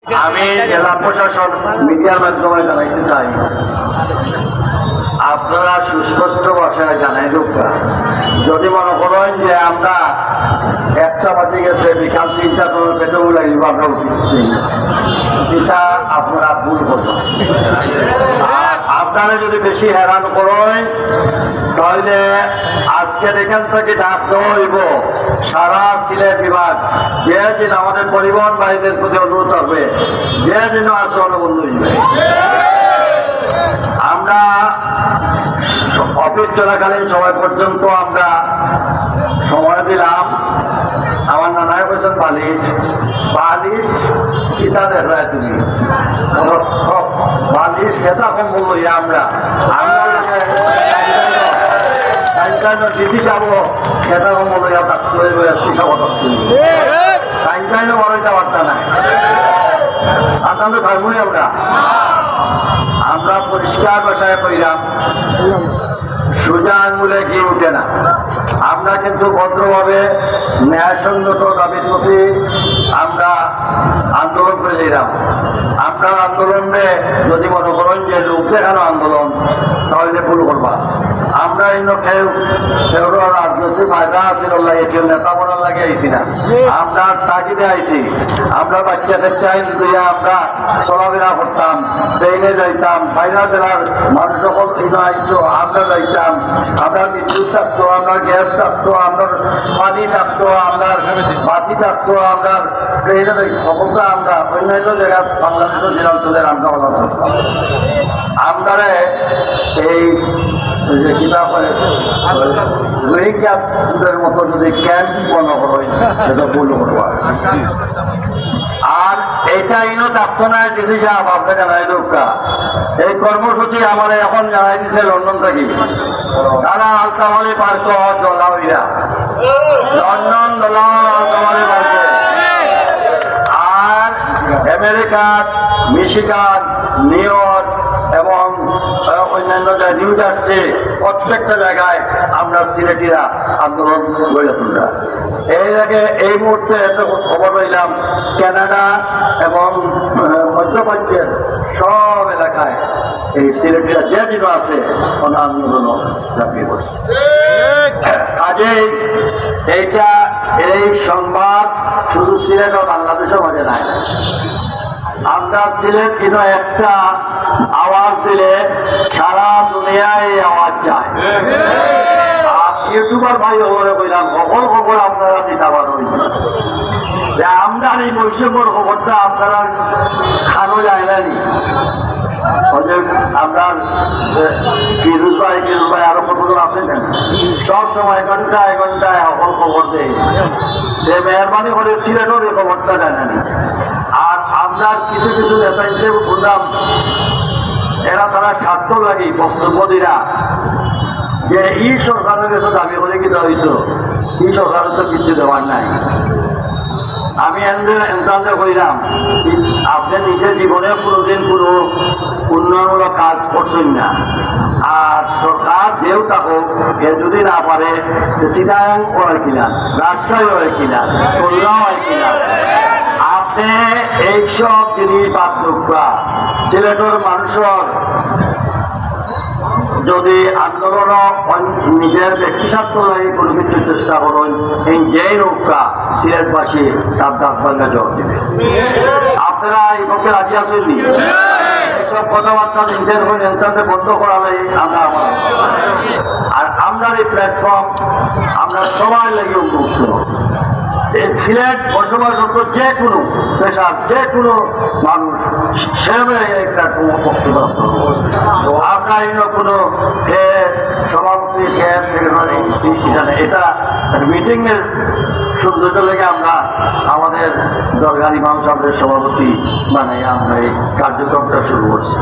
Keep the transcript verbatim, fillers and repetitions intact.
আমি জেলা প্রশাসন মিডিয়ার মাধ্যমে জানাইতে চাই, আপনারা সুস্পষ্ট ভাষায় জানাই দেউক্কা। যদি মনে করেন যে আমরা একটা বাজে গেছে, বিকাল তিনটা সময় পেটে উড়াই আমরা উঠছি, এটা আপনারা ভুল করবেন। আর আপনারা যদি বেশি হেরান করেন, তাহলে আজকে এখান থেকে ডাক দেওয়া হইব সারা সিলেট বিভাগ, যে দিন আমাদের পরিবহন বাহিনীর প্রতি অনুরোধ থাকবে, যে দিন আসলে বন্ধ হইবে। আমরা অফিস চলাকালীন সময় পর্যন্ত আমরা সময় দিলাম। আমার নানায় কইছেন, "বালিশ, বালিশ কিতা দেখরায় তুমি? বালিশ খেতা কম্বল লইয়া আমরা, আমরা লগে সাইনকাইন ডিসি সাহেব খেতা কম্বল লইয়া থাকতে হইবে, শিক্ষা কথা তুমি সাইনকাইন বড়ইটা বার্তা নাই।" আর আমরা থাকবো আমরা, আমরা পরিষ্কার ভাষায় কইলাম, সোজা আঙুলে ঘি উঠে না। আমরা কিন্তু ভদ্রভাবে ন্যায়সঙ্গত দাবির প্রতি আমরা আন্দোলন করে যাইলাম। আমরা আন্দোলনে যদি মনে করেন যে লোক দেখানো আন্দোলন, তাহলে ভুল করবা। আমরা অন্য কেউ, কেউর রাজনৈতিক ফায়দা আছে, ওর লাগে কেউ নেতা বনার লাগে আইছি না। আমরা তাগিদে আইছি। আমরা বাচ্চা কাচ্চা আইন লইয়া আমরা চলাফেরা করতাম, ট্রেনে যাইতাম, বাইরে জেলার মানুষ যখন এখানে আইতো, আমরা যাইতাম, আমরা বিদ্যুৎ থাকতো, আমরা গ্যাস থাকতো, আমরা পানি থাকতো, আমরা বাতি থাকতো, আমরা ট্রেনে যাই-, সকলটা আমরা অন্যান্য জায়গায় বাংলাদেশের জেলা অঞ্চলের আমরা অবদান করতাম। আমরা এই, এই যে কিতা কয়, রোহিঙ্গাদের মতো যদি ক্যাম্প মনে হয়, সেটা ভুল করবো। আর এটা ইনো থাকতো না, ডিসি সাহেব, আপনি জানাই দেউক্কা। এই কর্মসূচি আমার এখন জানাই দিছে লন্ডন থেকে। তারা আলতামালি পার্ক জলা হইরা, লন্ডন জলা আলতামালি পার্ক, আর আমেরিকার মিশিগান, নিউ ইয়র্ক এবং, আহ, অন্যান্য জায়গায়, নিউ জার্সি, প্রত্যেকটা জায়গায় আমরা সিলেটিরা আন্দোলন গড়ে তুললাম। এর আগে এই মুহূর্তে একটা খবর পাইলাম, কানাডা এবং, আহ, মধ্যপ্রাচ্যের সব এলাকায় এই সিলেটিরা যে দিন আছে, ওনার আন্দোলন ঝাঁপিয়ে পড়ছে। কাজেই এইটা, এই সংবাদ শুধু সিলেট ও বাংলাদেশের মাঝে নাই। আমরা সিলেট কিন্তু একটা আওয়াজ দিলে সারা দুনিয়ায় এই আওয়াজ যায়। আর ইউটিউবার ভাই হলে কইলাম, সকল খবর আপনারা দিতে পারেন। যে আমরা এই বৈষম্যর খবরটা আপনারা খানো যায় না নি? ওই যে আমরা, যে ফিরোজ ভাই, ফিরোজ ভাই আরো কতজন আছেন না? সব সময় ঘন্টায় ঘন্টায় সকল খবর দেয়। যে মেহরবানি করে সিলেটের এই খবরটা জানানি। আর আমরা কিছু কিছু নেতা হিসেবে বুঝলাম, এরা তারা স্বার্থ লাগি বক্তব্য দিরা যে এই সরকারের কাছে দাবি করে কিতা হইতো, এই সরকারের তো কিছু দেওয়ার নাই। আমি এনদের এনসানরে কইলাম, আপনি নিজে জীবনে কোনোদিন কোনো উন্নয়নমূলক কাজ করছেন না, আর সরকার যেও থাকুক, এ যদি না পারে, তো চিটাগাং হয় কিনা, রাজশাহী হয় কিনা, খুলনা হয় কিনা, আপনি এইসব জিনিস বাদ দেউক্কা। সিলেটের মানুষের যদি আন্দোলন নিজের ব্যক্তি স্বার্থ লাগি কোনো কিছু চেষ্টা করেন, এই যেই রক্ষা সিলেটবাসী তার দাঁত ভাঙা জবাব দিবে। আপনারা এই পক্ষে রাজি আছেন নি? এইসব কথাবার্তা নিজের হয়ে নেতাদের বন্ধ করা লাগে। আমরা আমার, আর আমরা এই প্ল্যাটফর্ম আমরা সবাই লাগি উন্মুক্ত। এই সিলেট বসবাসরত যে কোনো পেশার যে কোনো মানুষ সেভাবে একটা কোনো পক্ষপাত করবো। আমরা এগুলো কোনো কে সভাপতি, কে সেক্রেটারি, কি জানে, এটা মিটিং এর সৌন্দর্য লেগে আমরা আমাদের দরগার ইমাম সাহেবের সভাপতি বানাই আমরা এই কার্যক্রমটা শুরু করছি।